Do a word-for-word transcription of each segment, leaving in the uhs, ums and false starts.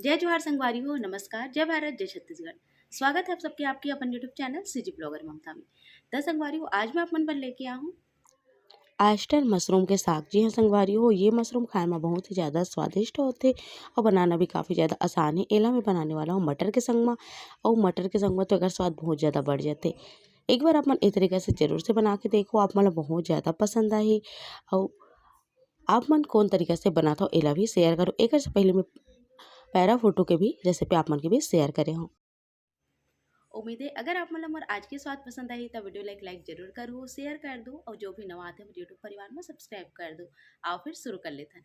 जय जोहार संगवारी हो, नमस्कार, जय भारत, जय छत्तीसगढ़। स्वागत है आप सबके आपके अपन YouTube चैनल सीजी ब्लॉगर ममता में। त संगवारी हो, आज मैं आप मन बर लेके आ हूँ ऑयस्टर मशरूम के साग। जी हाँ संगवारी हो, ये मशरूम खाए में बहुत ही ज़्यादा स्वादिष्ट होथे और बनाना भी काफ़ी ज़्यादा आसान है। एला मैं बनाने वाला हूँ मटर के संग मा, और मटर के संग मा तो एकर स्वाद बहुत ज़्यादा बढ़ जाथे। एक बार आप मन ए तरीका से जरूर से बना के देखो, आप मन ला बहुत ज़्यादा पसंद आही। और आप मन कौन तरीका से बनात हो, एला भी शेयर करो। एकर से पहले मैं पैरा फोटो के भी रेसिपी आप मन के भी शेयर करे हूँ। उम्मीद है अगर आप मन ला मोर आज के स्वाद पसंद आही त वीडियो ला एक लाइक जरूर करहु, शेयर कर दो और जो भी नवा आथे मोर YouTube परिवार में सब्सक्राइब कर दो। आओ फिर शुरू कर लेथन।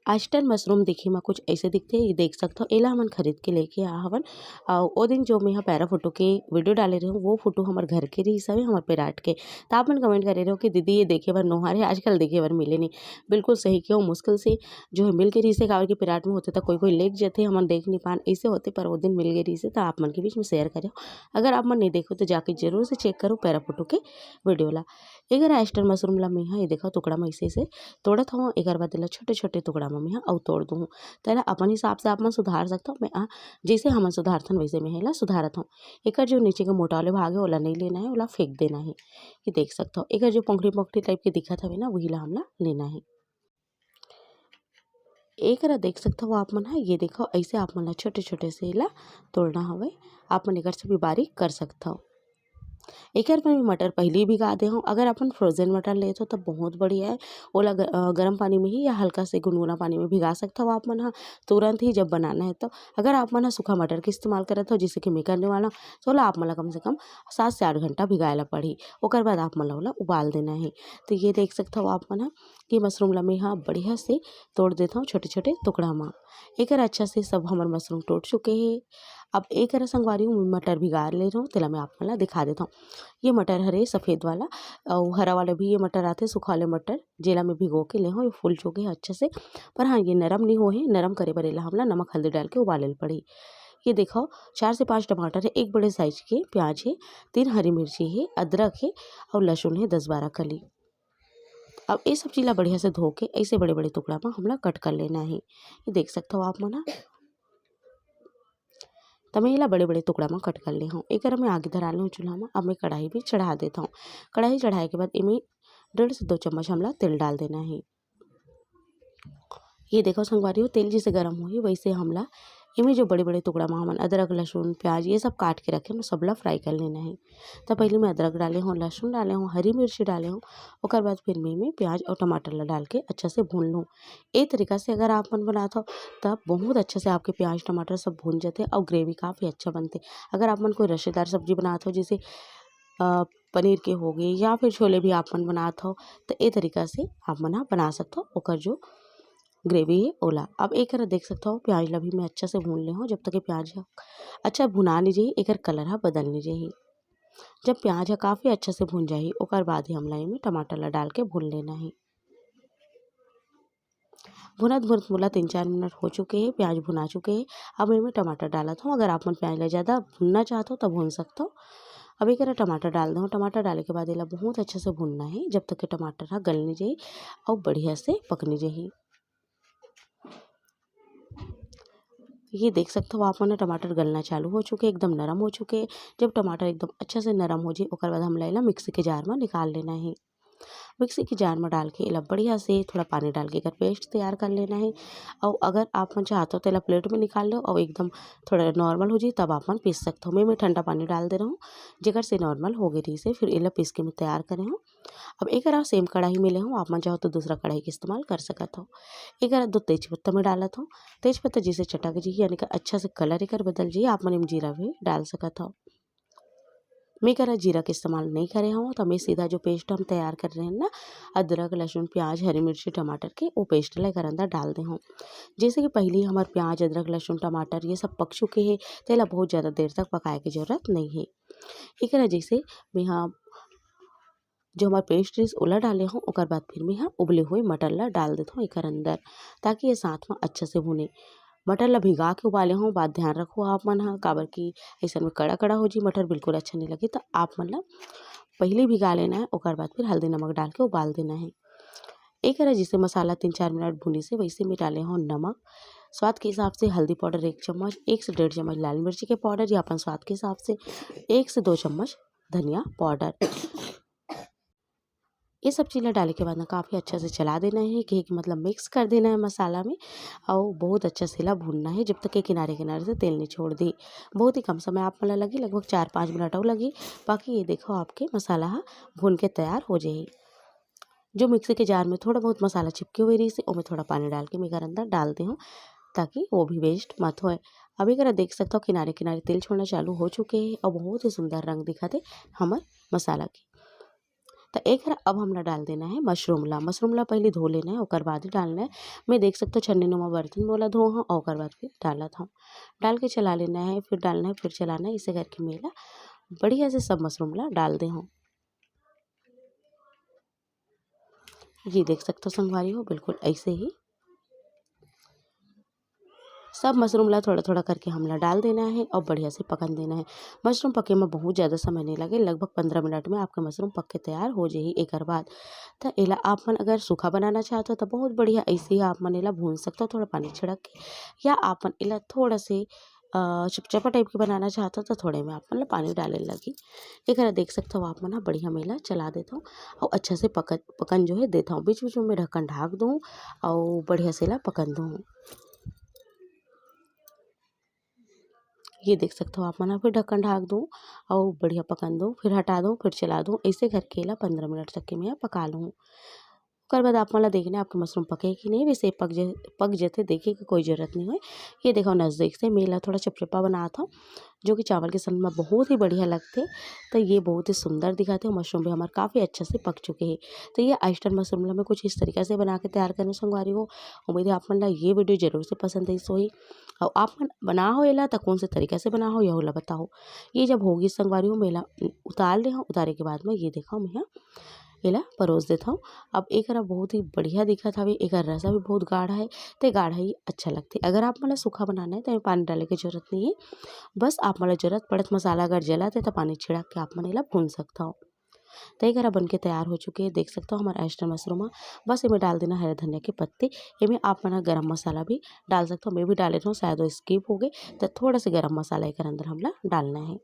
ऑयस्टर मशरूम देखे में कुछ ऐसे दिखते, ये देख सकते हो, एला हमन खरीद के लेके आ हवन। और ओ दिन जो मैं यहाँ पैरा फोटो के वीडियो डाले रहे हूँ, वो फोटो हमारे घर के रही हवे, हमारे पेराट के। तो आप मन कमेंट करे रहे हो कि दीदी ये देखे बर नोहर है, आजकल देखे बर मिले नहीं। बिल्कुल सही किया, मुश्किल से जो है मिल के रही से, काबर के पेराट में होते तो कोई कोई लेके जाते, हमन देख नहीं पान, ऐसे होते, पर वो दिन मिल गए रही से, तो आप मन के बीच में शेयर करे। अगर आप मन नहीं देखो तो जाके जरूर से चेक करो पैरा फोटो के वीडियो ला। एकर ऑयस्टर मशरूम ला मैं यहाँ ये देखो टुकड़ा में ऐसे ऐसे तोड़त हूँ। एकर बाद एला छोटे छोटे टुकड़ा में मैं यहाँ अउ तोड़ दूँ। तो एला अपन हिसाब से आप मन सुधार सकते हो। मैं आ, जैसे हमन सुधारथन वैसे मैं एला सुधारत हूँ। एकर जो नीचे के मोटा वाले भाग है ओला नहीं लेना है, ओला फेंक देना है। ये देख सकते हो एकर जो पंखड़ी पंखड़ी टाइप के दिखत हवे ना, वही ला हमला लेना है। एकरा देख सकत हव आप मन ह, ये देखो ऐसे आप मन ला छोटे-छोटे से एला तोड़ना हवय। आप मन एकर से भी बारीक कर सकत हव। एकर में भी मटर पहिली भिगा दे हव। अगर अपन फ्रोजन मटर लेत हो त बहुत बढ़िया है। ओला ग-, अ, गरम पानी में ही या हल्का से गुनगुना पानी में भिगा सकत हव आप मन ह तुरंत ही जब बनाना है तो। अगर आप मन ह सूखा मटर के इस्तेमाल करत हो जैसे कि मैं करने वाला हूँ, तो ओला आप मन ला कम से कम सात से आठ घंटा भिगाए ला पड़ही। ओकर बाद आप मन ला ओला उबाल देना है। तो ये देख सकत हव आप मन ह कि मशरूम ला मैं ह बढ़िया से तोड़ देथव छोटे-छोटे टुकड़ा म। एकर अच्छा से सब हमर मशरूम टूट चुके हे। अब एकरा संगवारी हो, मैं मटर भिगा ले रहूँ, तेला मैं आप मन ला दिखा देथव। ये मटर हरे सफेद वाला, अउ हरा वाला भी ये मटर आथे, सूखा वाले मटर, जेला मैं भिगो के ले हव, ये फूल चुके हे अच्छा से। पर हाँ, ये नरम नहीं होए हे, नरम करे बर एला हमला नमक हल्दी डाल के उबाले ल पड़ही। ये देखो, चार से पाँच टमाटर है, एक बड़े साइज के प्याज है, तीन हरी मिर्ची है, अदरक है अउ लहसुन है दस बारह कली। अब ए सब्जी ला बढ़िया से धो के ऐसे बड़े-बड़े टुकड़ा म हमला कट कर लेना हे। ये देख सकत हव आप मन ह। त मैं एला बड़े-बड़े टुकड़ा म कट कर ले हव। एकर मैं आगी धरा ले हव चूल्हा म। अब मैं कढ़ाई भी चढ़ा देत हव। कढ़ाई चढ़ाए के बाद एमे डेढ़ से दो चम्मच हमला तेल डाल देना हे। ये देखो संगवारी हो, तेल जैसे गरम होही वैसे हमला एमे जो बड़े-बड़े टुकड़ा म हमन अदरक, लहसुन, प्याज ये सब काट के रखे हन, सबला फ्राई कर लेना हे। त पहिली मैं अदरक डाले हव, लहसुन डाले हव, हरी मिर्ची डाले हव, ओकर बाद फिर मैं एमे प्याज अउ टमाटर ला डाल के अच्छा से भून लूँ। ए तरीका से अगर आप मन बनात हव, त बहुत अच्छा से आपके प्याज, टमाटर सब भून जाथे अउ ग्रेवी काफ़ी अच्छा बनथे। अगर आप मन कोई रसेदार सब्जी बनात हव, जैसे, अ, पनीर के होगे या फिर छोले भी आप मन बनात हव, त ए तरीका से आप मन ह बना सकत हव ओकर जो ग्रेवी हे ओला। अब एकरा देख सकत हव, प्याज ला भी मैं अच्छा से भून ले हव, जब तक ये प्याज ह अच्छा भुना नहीं जाही, एकर कलर ह बदल नहीं जाही। जब प्याज ह काफ़ी अच्छा से भुन जाही, ओकर बाद ही हमला एमे टमाटर ला डाल के भून लेना हे। भुनत भुनत मोला तीन चार मिनट हो चुके हे, प्याज भुना चुके हे। अब एमे टमाटर डालत हव। अगर आप मन प्याज ला ज़्यादा भुनना चाहत हव, त भून सकत हव। अब एकरा टमाटर डाल दे हव। टमाटर डाले के बाद एला बहुत अच्छा से भूनना हे, जब तक के टमाटर ह गल नहीं जाही अउ बढ़िया से पक नहीं जाही। ये देख सकत हव आप मन, टमाटर गलना चालू हो चुके, एकदम नरम हो चुके। जब टमाटर एकदम अच्छा से नरम हो जाही, ओकर बाद हमला एला मिक्सी के जार म निकाल लेना हे। मिक्सी के जार म डाल के एला बढ़िया से थोड़ा पानी डाल के एकर पेस्ट तैयार कर लेना हे। अउ अगर आप मन चाहत हव, त एला प्लेट में निकाल लो अउ एकदम थोड़ा नॉर्मल हो जाही, तब आप मन पीस सकत हव। मैं, मैं ठंडा पानी डाल दे रहूँ, जेकर से नॉर्मल हो गए रहिस हे। फिर एला पीस के मैं तैयार करे हूँ। अब एकरा सेम कढ़ाई में ले हूँ, आप मन चाहो तो दूसरा कढ़ाई के इस्तेमाल कर सकत हव। एकरा दो तेज पत्ता मैं डालत हूँ। तेज पत्ता जैसे चटक जाही, यानी कि अच्छा से कलर एकर बदल जाही, आप मन एम जीरा भी डाल सकत हव। मैं करा जीरा के इस्तेमाल नहीं करे हूँ, तो मैं सीधा जो पेस्ट हम तैयार कर रहे हैं ना, अदरक, लहसुन, प्याज, हरी मिर्ची, टमाटर के, वो पेस्ट ला एकर अंदर डाल दे हूँ। जैसे कि पहले हमार प्याज, अदरक, लहसुन, टमाटर ये सब पक चुके हैं, तो एला बहुत ज़्यादा देर तक पकाए के जरूरत नहीं है। एकरा जैसे मैं यहाँ जो हमार पेस्ट रहिस ओला डाले हूँ, ओकर बाद फिर मैं यहाँ उबले हुए मटर ला डाल देत हूँ एकर अंदर, ताकि ये साथ में अच्छा से भुने। मटर ला भिगा के उबाले हूँ, बात ध्यान रखो आप मन ह, काबर कि अइसन में कड़ा कड़ा हो जी मटर, बिल्कुल अच्छा नहीं लगे। तो आप मन ला पहले भिगा लेना है, ओकर बाद फिर हल्दी नमक डाल के उबाल देना है। एकरा जैसे मसाला तीन चार मिनट भुनिस हे, वैसे मैं डाले हूँ नमक, स्वाद के हिसाब से हल्दी पाउडर एक चम्मच, एक से डेढ़ चम्मच लाल मिर्ची के पाउडर या अपन स्वाद के हिसाब से एक से दो चम्मच धनिया पाउडर। ये सब चीज़ ला डाले के बाद ना काफ़ी अच्छा से चला देना है, कि, कि मतलब मिक्स कर देना है मसाला में, और बहुत अच्छा से ला भूनना है जब तक के किनारे किनारे से तेल नहीं छोड़ दे। बहुत ही कम समय आप मन ला लगी, लगभग चार पाँच मिनट और लगी। बाकी ये देखो, आपके मसाला हा भून के तैयार हो जाए। जो मिक्सी के जार में थोड़ा बहुत मसाला चिपके हुए रही से, ओमे थोड़ा पानी डाल के मैं एकर अंदर डाल दे हूँ, ताकि वो भी वेस्ट मत होए। अब एकर देख सकता हो, किनारे किनारे तेल छोड़ना चालू हो चुके हैं और बहुत ही सुंदर रंग दिखत है हमर मसाला के। तो एक अब हमला डाल देना है मशरूम ला। मशरूम ला पहले धो लेना है, ओकर बाद ही डालना है। मैं देख सकता हूँ, छन्नी नुमा बर्तन में ओला धो हूँ और ओकर बाद फिर डालत हूँ। डाल के चला लेना है, फिर डालना है, फिर चलाना है। इसे करके मैं ला बढ़िया से सब मशरूम ला डाल दे हूँ। ये देख सकते हो संगवारी हो, बिल्कुल ऐसे ही सब मशरूम ला थोड़ा थोड़ा करके हमला डाल देना है और बढ़िया से पकन देना है। मशरूम पके में बहुत ज़्यादा समय नहीं लगे, लगभग पंद्रह मिनट में आपके मशरूम पक के तैयार हो जाही। एकर बाद तो एला आप मन अगर सूखा बनाना चाहते हो तो बहुत बढ़िया, ऐसे ही आप मन एला भून सकते हो थोड़ा पानी छिड़क के, या आप मन एला थोड़ा से अ, चिपचिपा टाइप के बनाना चाहते हो तो थोड़े में आप मन ला पानी डाले लगी। एकरा देख सकते हो आप मन ह, बढ़िया में एला चला देता हूँ और अच्छा से पकन पकन जो है देता हूँ। बीच बीच में मैं ढक्कन ढाक दूँ और बढ़िया से एला पकन दूँ। ये देख सकते हो आप मन ह, फिर ढक्कन ढाक दूँ और बढ़िया पकन दूँ, फिर हटा दूँ, फिर चला दूँ। ऐसे करके एला पंद्रह मिनट तक के मैं पका लूँ। ओकर बाद आप मन ला देखना है आपके मशरूम पके कि नहीं, वैसे पक जे पक जथे, देखे के कोई जरूरत नहीं होय। ये देखो नज़दीक से मैं एला थोड़ा चपचपा बनात हूँ, जो कि चावल के संग में बहुत ही बढ़िया लगथे। तो ये बहुत ही सुंदर दिखत हे, मशरूम भी हमार काफ़ी अच्छा से पक चुके हैं। तो ये ऑयस्टर मशरूम ला मैं कुछ इस तरीका से बना के तैयार करना संगवारी हो। उम्मीद है आप मन ला ये वीडियो जरूर से पसंद आइस होही, और आप मन बना हो एला तो कौन से तरीका से बना हो, यहू ला बताओ। ये जब होगी संगवारी हो, मैं एला उतार ले हूँ। उतारे के बाद में ये देखो मैं एला परोस देत हव। अब एकरा बहुत ही बढ़िया दिखत हवे, एकर रसा भी बहुत गाढ़ा है, ते गाढ़ा ही अच्छा लगथे। अगर आप मन ला सूखा बनाना है तो एमे पानी डाले के जरूरत नहीं है, बस आप मन ला जरूरत पड़त मसाला अगर जलत है तो पानी छिड़क के आप मन एला भून सकत हव। तो एकरा बन के तैयार हो चुके हैं, देख सकते हो हमारा ऑयस्टर मशरूम है। बस एमे डाल देना हरे धनिया के पत्ती। एमे आप मन गरम मसाला भी डाल सकते हो, मैं भी डाले रहूँ, शायद वो स्किप हो गए, तो थोड़ा सा गरम मसाला एकर अंदर हमला डालना है।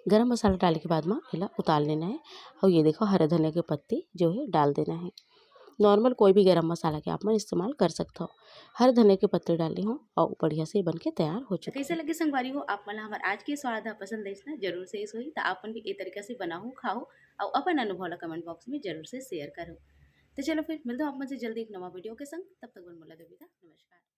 गरम मसाला डाले के बाद में एला उतार लेना है। और ये देखो हरा धनिया के पत्ती जो है डाल देना है। नॉर्मल कोई भी गरम मसाला के आप मन इस्तेमाल कर सकते हो। हरा धनिया के पत्ती डाली हूँ और बढ़िया से बन के तैयार हो चुका कैसे है। लगे संगवारी हो आप मन ला हमर आज के स्वाद ह पसंद आइस ना, जरूर से इस होही तो आप मन भी ए तरीका से बनाओ, खाओ और अपन अनुभव ला कमेंट बॉक्स में जरूर से शेयर करो। तो चलो फिर मिलते हो आप मन से जल्दी एक नवा वीडियो के संग, तब तक बर मोला दो विदा, नमस्कार।